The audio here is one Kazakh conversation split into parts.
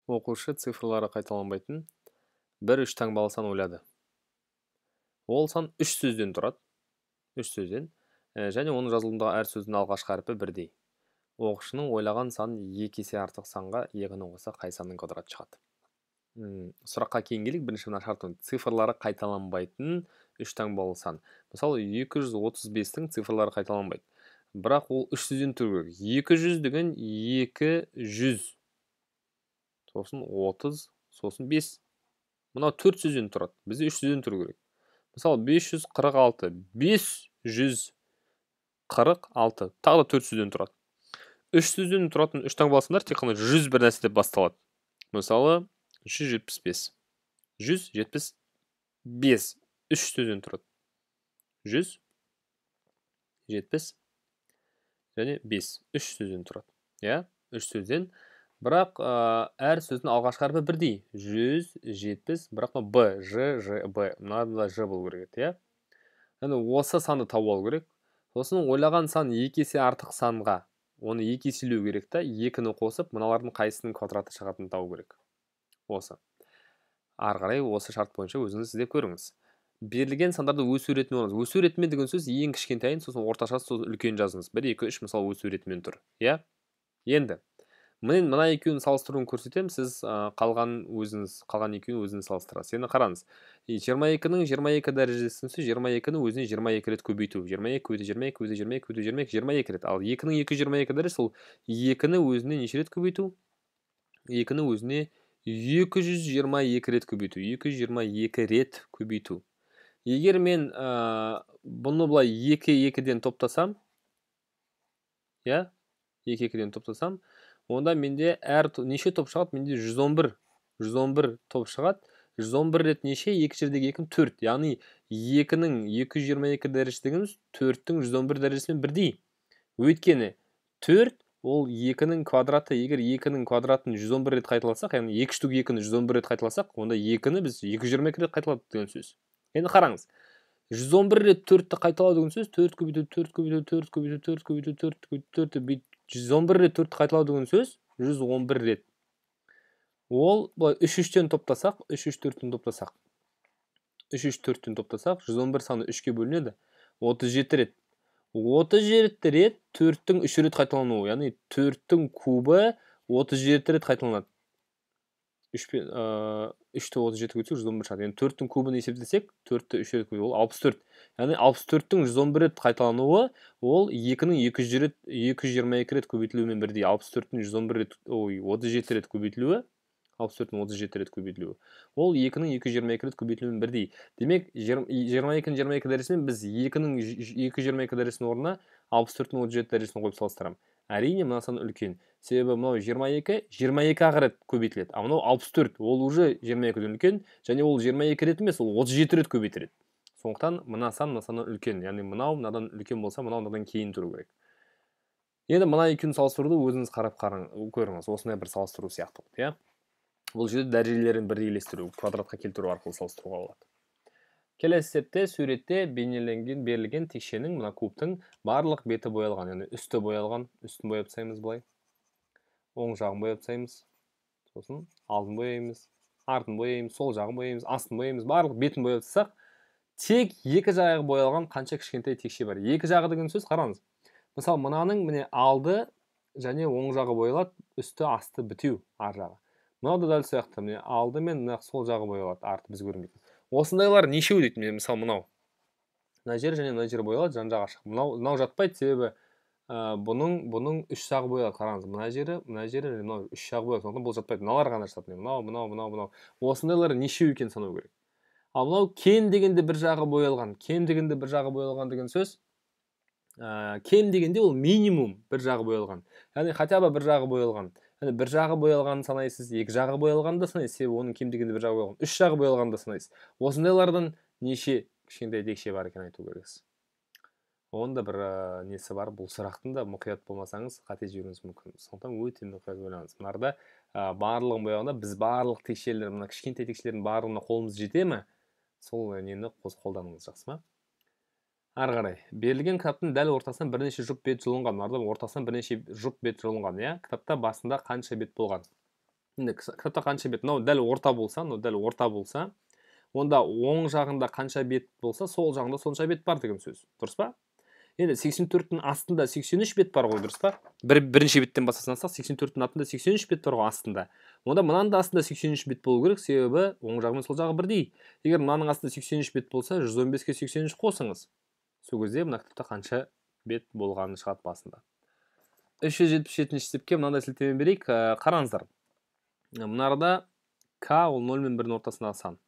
Оқушы цифрлары қайталанбайтын бір үш таңбалы сан ойлады. Ол сан үш сөзден тұрады. Үш сөзден. Және оның жазылуындағы әр сөздің алғашқы әрпі бірдей. Оқушының ойлаған саны екі есе артық санға екіні қосса қай санның квадраты шығады? Сұраққа кейін келейік. Бірінші мына шарт цифрлары қайталанбайтын үш таңбалы сан. Мысалы, 235-тің цифрлары қайталанбайды. Бірақ ол үш сөзден тұру керек. 200 деген 200. Сосын 30, сосын 5. Мынау төрт сөзден тұрады. Бізде үш сөзден тұру керек. Мысалы, 546, 546. Тағы да төрт сөзден тұрады. Үш сөзден тұратын үш таңбалы сандар тек қана 100 бір нәрсе деп басталады. Мысалы, 175. 175. Үш сөзден тұрады. 170 және 5. Үш сөзден тұрады. Иә, үш сөзден. Бірақ әр сөздің алғашқы әрпі бірдей. 170, бірақ мынау Б, Ж, Ж, Б. Мынада Ж болу керек еді, иә? Яғни осы санды тауып алу керек. Сосын ойлаған сан екі есе артық санға. Оны екі еселеу керек та, екіні қосып, мыналардың қайсысының квадраты шығатынын табу керек. Осы. Ары қарай осы шарт бойынша өзіңіз іздеп көріңіз. Берілген сандарды өсу ретімен орныңыз. Өсу ретімен деген сөз ең кішкентайын, сосын орташасы, сосын үлкен жазыңыз. 1, 2, 3, мысалы, өсу ретімен тұр. Иә? Енді мен мына екеуін салыстыруын көрсетемін, сіз қалған өзіңіз, қалған екеуін өзіңіз салыстырасыз. Енді қараңыз. 22-нің 22 дәрежесінің сөзі 22-ні өзіне 22 рет көбейту. 22 көбейту 22 көбейту 22 көбейту 22, 22 рет. Ал 2-нің 222 дәрежесі ол 2-ні өзіне неше рет көбейту? 2-ні өзіне 222 рет көбейту. 222 рет көбейту. Егер мен бұны былай 2 2-ден топтасам, иә, 2 2-ден топтасам, онда менде әр неше топ шығады? Менде 111, 111 топ шығады. 111 рет неше? Екі жердегі екінің 4. Яғни 2-нің 222 дәрежесі дегеніміз 4-тің 111 дәрежесімен бірдей. Өйткені 4 ол 2-нің квадраты. Егер 2-нің квадратын 111 рет қайталасақ, яғни 2 штук 2-ні 111 рет қайталасақ, онда 2-ні біз 222 рет қайталадық деген сөз. Енді қараңыз. 111 рет 4-ті қайталау деген сөз 4 көбейту 4 көбейту 4 көбейту 4 көбейту 4 көбейту 4 бүйтіп 111 рет 4-ті қайталау деген сөз 111 рет. Ол былай үш үштен топтасақ, үш үш төрттен топтасақ. Үш үш төрттен топтасақ, 111 саны 3-ке бөлінеді. 37 рет. 37 рет 4-тің 3 рет қайталануы, яғни 4-тің кубы 37 рет қайталанады. 3 пен, 3-ті 37 көбейтсек, 111 шығады. Яғни 4-тің кубын есептесек, 4-ті 3 рет көбейту, ол 64. Яғни 64-тің 111 рет қайталануы, ол 2-нің 222 рет көбейтілуімен бірдей. 64-тің 111 рет, ой, 37 рет көбейтілуі, 64-тің 37 рет көбейтілуі. Ол 2-нің 222 рет көбейтілуімен бірдей. Демек, 22-нің 22 дәрежесімен біз 2-нің 222 дәрежесінің орнына 64-тің 37 дәрежесін қойып салыстырамын. Әрине, мына сан үлкен. Себебі мынау 22, 22 ақ рет көбейтіледі. А мынау 64, ол уже 22-ден үлкен, және ол 22 рет емес, ол 37 рет көбейтіледі. Сондықтан мына сан мына саннан үлкен. Яғни мынау мынадан үлкен болса, мынау мынадан кейін тұру керек. Енді мына екеуін салыстыруды өзіңіз қарап көріңіз. Осындай бір салыстыру сияқты болды, иә? Бұл жерде дәрежелерін бірдейлестіру, квадратқа келтіру арқылы салыстыруға болады. Келесі есепте суретте бейнеленген, берілген текшенің, мына кубтың барлық беті боялған, яғни үсті боялған, үстін бояп тастаймыз былай. Оң жағын бояп тастаймыз, сосын алдын бояймыз, артын бояймыз, сол жағын бояймыз, астын бояймыз, барлық бетін бояп тастасақ, тек екі жағы боялған қанша кішкентай текше бар. Екі жағы деген сөз қараңыз. Мысалы, мынаның міне алды және оң жағы боялады, үсті, асты бітеу, ар жағы. Мынау да дәл сияқты, міне алды мен мына сол жағы боялады, арты біз көрінбейтін. Осындайлар нешеу дейді, міне, мысалы, мынау. Мына жер және мына жер боялады, жан жағы ашық. Мынау жатпайды, себебі, бұның үш жағы боялады. Қараңыз, мына жері, мына жері және мынау үш жағы боялады. Сондықтан бұл жатпайды. Мыналар ғана жатады. Мынау, мынау, мынау, мынау. Осындайлар нешеу екенін санау керек. Ал мынау кем дегенде бір жағы боялған. Кем дегенде бір жағы боялған деген сөз, кем дегенде ол минимум бір жағы боялған. Яғни хотя бы бір жағы боялған. Яғни бір жағы боялғанын санайсыз, екі жағы боялғанын да санайсыз, себебі оның кем дегенде бір жағы боялған. Үш жағы боялғанын да санайсыз. Осындайлардан неше кішкентай текше бар екенін айту керексіз. Оның да бір несі бар, бұл сұрақтың да мұқият болмасаңыз қате жіберуіңіз мүмкін. Сондықтан өте мұқият ойланыңыз. Мынарда, барлығын бояғанда біз барлық текшелер, мына кішкентай текшелердің барлығына қолымыз жете ме? Сол нені қолданыңыз, жақсы ма? Ары қарай, берілген кітаптың дәл ортасынан бірнеше жұп бет жұлынған. Мынарда ортасынан бірнеше жұп бет жұлынған, иә? Кітапта басында қанша бет болған? Енді кітапта қанша бет? Мынау дәл орта болса, мынау дәл орта болса, онда оң жағында қанша бет болса, сол жағында сонша бет бар деген сөз. Дұрыс па? Енді 84-тің астында 83 бет бар ғой, дұрыс па? Бірінші беттен бастасақ, 84-тің астында 83 бет бар ғой астында. Онда мынаның да астында 83 бет болу керек, себебі оң жағы мен сол жағы бірдей. Егер мынаның астында 83 бет болса, 115-ке 83 қосыңыз. Сол кезде мына кітапта қанша бет болғаны шығады басында. 377-ші есепке мынандай сілтеме берейік. Қараңыздар. Мына арада К ол 0 мен 1-дің ортасындағы сан.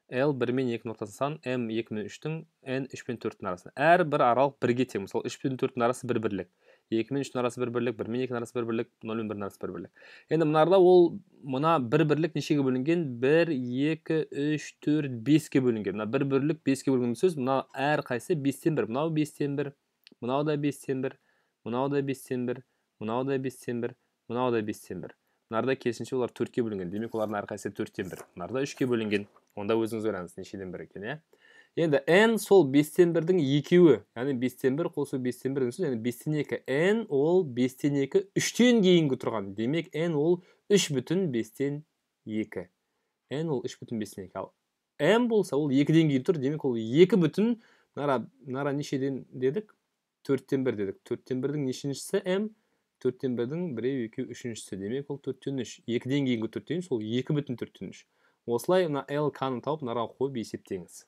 L 1 мен 2-нің ортасындағы сан, М 2 мен 3-тің, N 3 мен 4-тің арасында. Әрбір аралық бірге тең. Мысалы, 3 пен 4-тің арасы бір бірлік. 2 мен 3-тің арасы бір бірлік, 1 мен 2-нің арасы бір бірлік, 0 мен 1-нің арасы бір бірлік. Енді мына арада ол мына бір бірлік нешеге бөлінген? 1, 2, 3, 4, 5-ке бөлінген. Мына бір бірлік 5-ке бөлінген сөз, мына әрқайсысы 5-тен 1. Мынау 5-тен 1, мынау да 5-тен 1, мынау да 5-тен 1, мынау да 5-тен 1, мынау да 5-тен 1. Мынарда керісінше олар 4-ке бөлінген. Демек, олардың әрқайсысы 4-тен 1. Мынарда 3-ке бөлінген. Онда өзіңіз ойлаңыз, нешеден 1 екен, иә? Енді N сол 5-тен 1-дің екеуі, яғни 5-тен 1 қосу 5-тен 1 деген сөз, яғни 5-тен 2. N ол 5-тен 2, 3-тен кейінгі тұрған. Демек, N ол 3,5-тен 2. N ол 3,5-тен 2. Ал M болса, ол 2-ден кейін тұр. Демек, ол 2 бүтін, мынара нешеден дедік? 4-тен 1 дедік. 4-тен 1-дің нешіншісі M? 4-тен 1-дің 1, 2, 3-шісі. Демек, ол 4-тен 3. 2-ден кейінгі 4-тен 3, ол 2,4-тен 3. Осылай мына L, K-ны тауып, мынаға қойып есептеңіз.